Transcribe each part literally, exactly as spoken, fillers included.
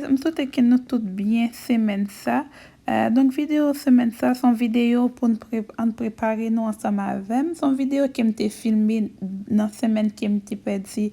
M swete ke nou tout byen semèn sa. Eh, donk, videyo semèn sa, se yon videyo pou n pre-, ann prepare nou ansanm avè m. Se yon videyo ke m te filme nan semèn ke m te pèdi,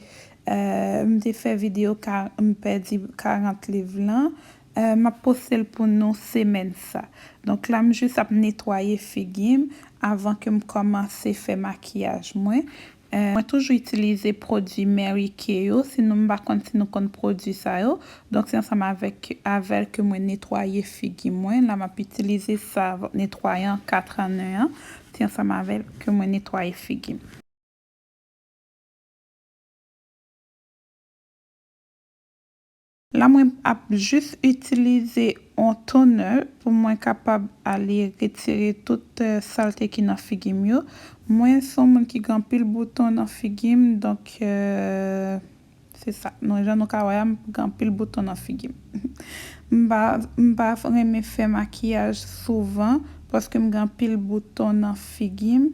eh, m te fè videyo ka, m pèdi karant liv lan. Eh, m ap poste l pou nou semèn sa. Donk, la, m jis ap netwaye figi m avan ke m kòmanse fè makiyaj mwen. Eh, mwen toujou itilize pwodui Mary Kay yo. Si nou, m pa konn si nou konn pwodui sa yo. Donk, se ansanm avèk, avè l ke mwen netwaye figi mwen. La, m ap itilize sa, netwayan kat an en an. Se ansanm avè l ke mwen netwaye figi m. La, mwen ap jis itilize yon toner pou mwen kapab ale retire tout, eh, salte ki nan figi m yo. Mwen se yon moun ki gen anpil bouton nan figi m, donk, eh, se sa. Nou, jan nou ka wè a, m gen anpil bouton nan figi m. M pa, m pa renmen fè makiyaj souvan paske m gen anpil bouton nan figi m.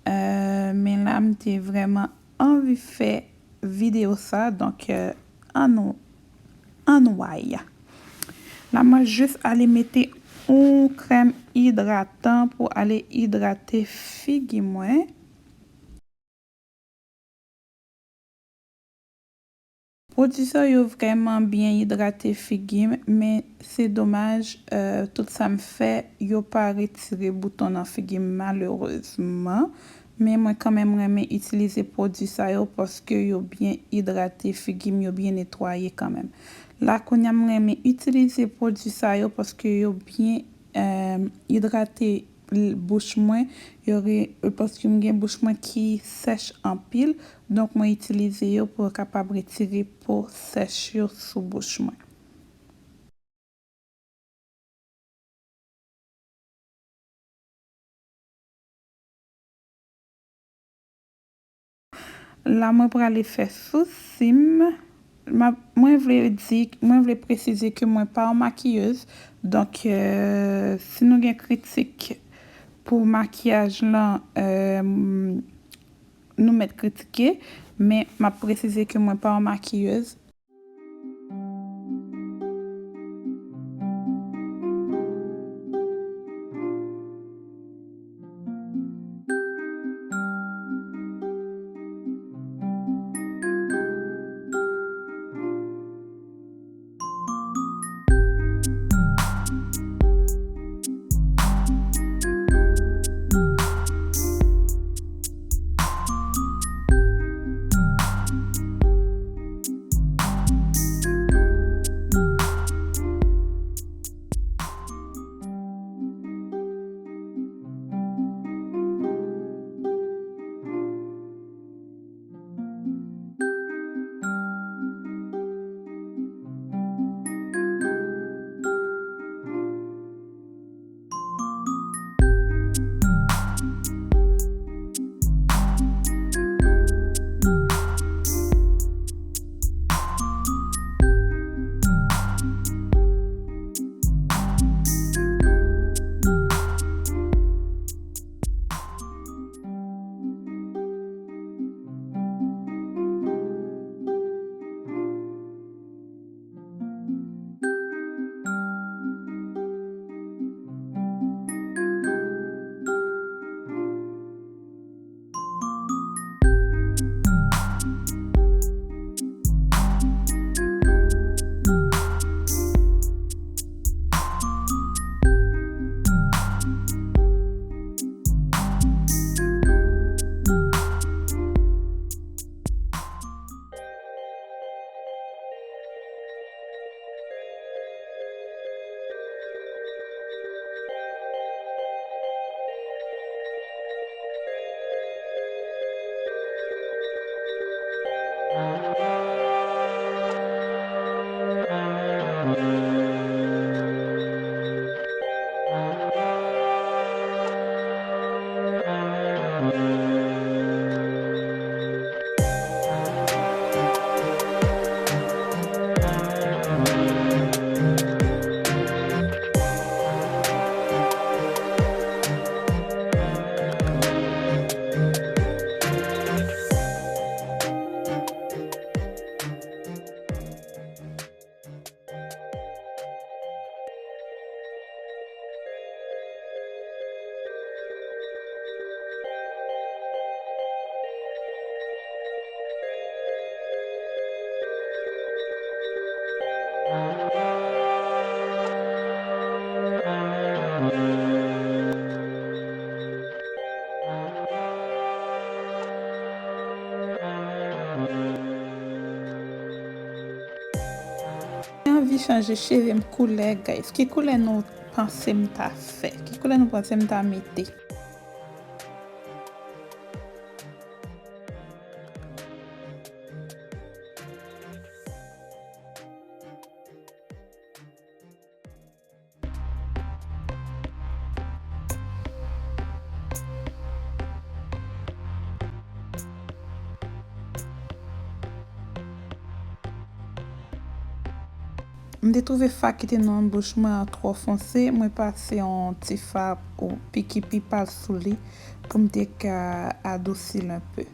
Eh, men la, m te vrèman anvi fè videyo sa, donk, eh, ann, ann wè. La, mwen jis ale mete yon krèm idratan pou ale idrate figi mwen. Pwodui sa yo vrèman byen idrate figi m, men se domaj, eh, tout sa m fè, yo pa retire bouton nan figi m, malerezman. Men mwen kanmenm renmen itilize pwodui sa yo paske yo byen idrate figi m, yo byen netwaye kanmenm. La, kounye a, m renmen itilize pwodui sa yo paske yo byen, eh, idrate l-, bouch mwen, yo re-, paske m gen bouch mwen ki sèch anpil, donk mwen itilize yo pou yo kapab retire po sèch yo sou bouch mwen. La, mwen prale fè sousi m. M ap, mwen vle di, mwen vle presize ke mwen pa yon makiyez. Donk, eh, si nou gen kritik pou makiyaj lan, eh, nou mèt kritike, men m ap presize ke mwen pa yon makiyez. Mwen anvi chanje cheve m koulè, guys. Ki koulè nou panse m ta fè? Ki koulè nou panse m ta mete? M te twouve fa ki te nan bouch mwen an twò fonse, mwen pase yon ti fa ou piki pipal sou li pou m te ka adousi l enpe.